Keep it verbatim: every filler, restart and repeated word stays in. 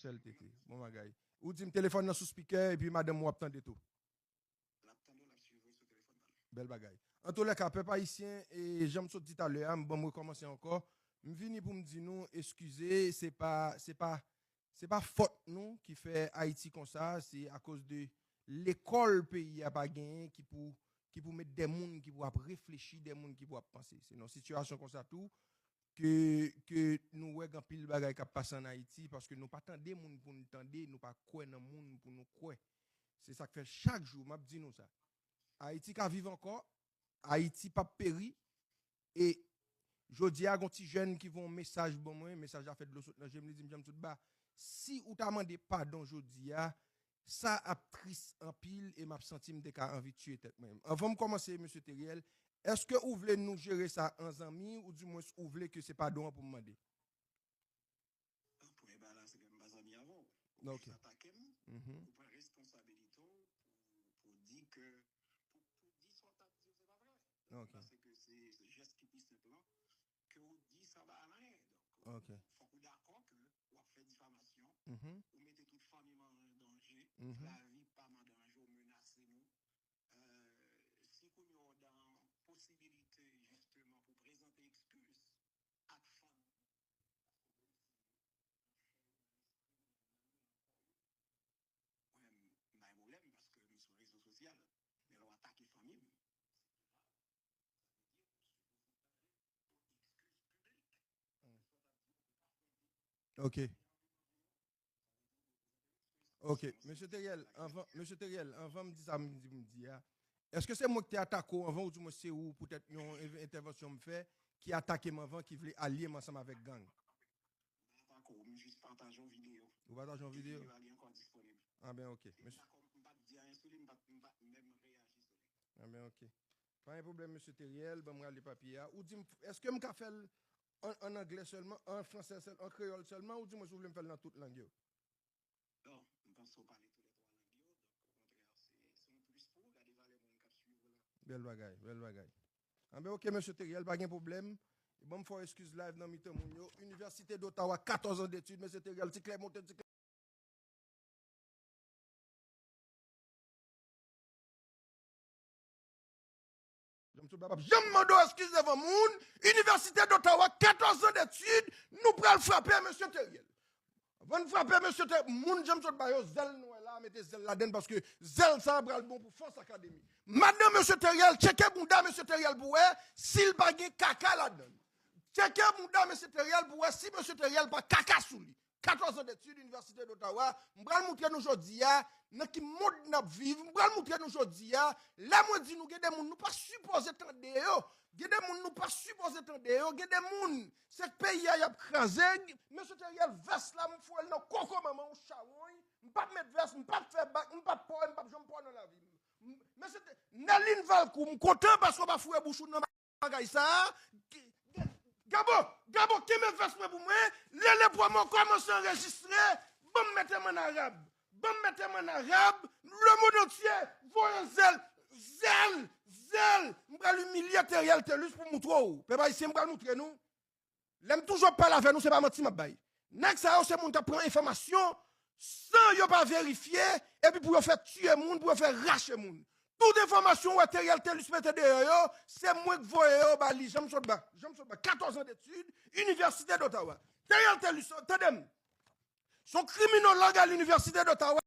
Sèl T T. Bon bagay. Ou di m telefòn nan sou speaker epi madanm ou ap tande tou. L ap tande w, l ap swiv ou sou telefòn nan. Bèl bagay. Antoulèka, pèp ayisyen, e jan m sot di talè a, m ban m rekòmanse ankò. M vini pou m di nou eskize, se pa, se pa, se pa fòt nou ki fè Ayiti konsa, se akoz de lekòl peyi a pa genyen ki pou, ki pou met de moun ki pou ap reflechi, de moun ki pou ap panse. Se nan sitiyasyon konsa tou ke, ke nou wè gen anpil bagay k ap pase ann Ayiti, paske nou pa tande moun pou n tande, nou pa kwè nan moun pou nou kwè. Se sa k fè chak jou, m ap di nou sa. Ayiti ka viv ankò, Ayiti p ap peri, e jodi a, gen yon ti jèn ki voye yon mesaj ban mwen, mesaj la fè dlo sot nan je m, li di m, Janm Soutba, si ou ta mande padon jodi a, sa ap tris anpil e m ap santi m te ka anvi tiye tèt mwen. Anvan m kòmanse, mesye Teriel, èske ou vle nou jere sa an zanmi, oudimwens ou vle ke se padon an pou m mande? Premye bagay la, se ke m pa zanmi avè w. Ou jis atake m, ou pran responsabilite w pou, pou di ke, pou, pou di sa w t ap di yo, se pa vre. Paske se, se jès ki pi senp lan, ke w di sa pa al anyen. Donk, fòk ou dakò ke w ap fè difamasyon, ou mete tout fanmi m an danje, lavi pa m an danje, ou menase nou. Euh, si kounye a w dan posibilite, jisteman, pou prezante ekskiz ak fanmi, mwen, m pa gen pwoblèm, paske m sou rezo sosyal, men lè w atake fanmi m, Ok. Ok. Mesye Teriel, anvan, Mesye Teriel, anvan m di sa m di pou m di a, èske se mwen ki te atake w anvan, oudimwens se ou, poutèt yon en-, entèvansyon m fè, ki atake m anvan, ki vle alye m ansanm avèk gang? M pa atake w, m jis pataje yon videyo. Ou pataje yon videyo? Videyo a li ankò disponib. Ah ben, ok. Mesye. M pa t di anyen sou li, m pa t, m pa t menm reyaji sou li. Ah ben, ok. Pa gen pwoblèm, Mesye Teriel, ban m rale papye a. Ou di m, èske m ka fè l an, an anglè sèlman, an fransè sèl, an kreyòl sèlman, oudimwens ou vle m fè l nan tout lang yo? Non, m panse w pale tou lè twa lang yo, donk, okontrè, se, se yon plis pou ou, gade valè moun k ap swiv ou la. Bèl bagay, bèl bagay. Anben, ok, Mesye Teriel, pa gen pwoblèm. Ban m fè w eskiz live nan mitan moun yo. Université d'Ottawa, katòz an detid, Mesye Teriel, ti klè monte, ti klè Janm Soutba p ap janm mande w eskiz devan moun. Université d'Ottawa, katòz an detid, nou pral frape Mesye Teriel. Anvan n frape Mesye Teriel, moun Janm Soutba yo, zèl nou wè la, mete zèl ladann paske zèl sa a pral bon pou Fòs Akademi. Madanm Mesye Teriel, tcheke bounda Mesye Teriel pou wè si l pa gen kaka ladann. Tcheke bounda Mesye Teriel pou wè si Mesye Teriel pa kaka sou li. Katòz an detid, Université d'Ottawa. M pral moutre nou jodi a nan ki mond n ap viv. M pral moutre nou jodi a. Lè mwen di nou gen de moun nou pa sipoze tande yo. Gen de moun nou pa sipoze tande yo. Gen de moun, se peyi a y ap kraze. Mesye Teriel, vès la, m foure l nan koko manman w, chawony. M p ap met vès, m p ap fè bak, m p ap pò, m p ap janm pò nan lavi m. M-, mesye Te-, Nerline Valcourt, m kontan paske w pa foure bouch ou nan bagay sa a. G-, g-, Gabo, Gabo, kenbe vès mwen pou mwen. Lele Promo kòmanse anrejistre. Ban m mete m ann arab. Ban m mete m ann arab. Lemonn antye voye zèl. Zèl! Zèl! M pral imilye Teriel Thelus pou m moutre w. Pèp ayisyen, m pral moutre nou. Lè m toujou ap pale avè nou, se pa manti m ap bay. Nèg sa yo, se moun k ap pran enfòmasyon san yo pa verifye, epi pou yo fè tiye moun, pou yo fè rache moun. Tout enfòmasyon ou wè Teriel Thelus mete deyò yo, se mwen k voye yo ba li. Janm Soutba, Janm Soutba, katòz an detid, Université d'Ottawa. Teriel Thelus, tande m. Se yon kriminològ à l'Université d'Ottawa.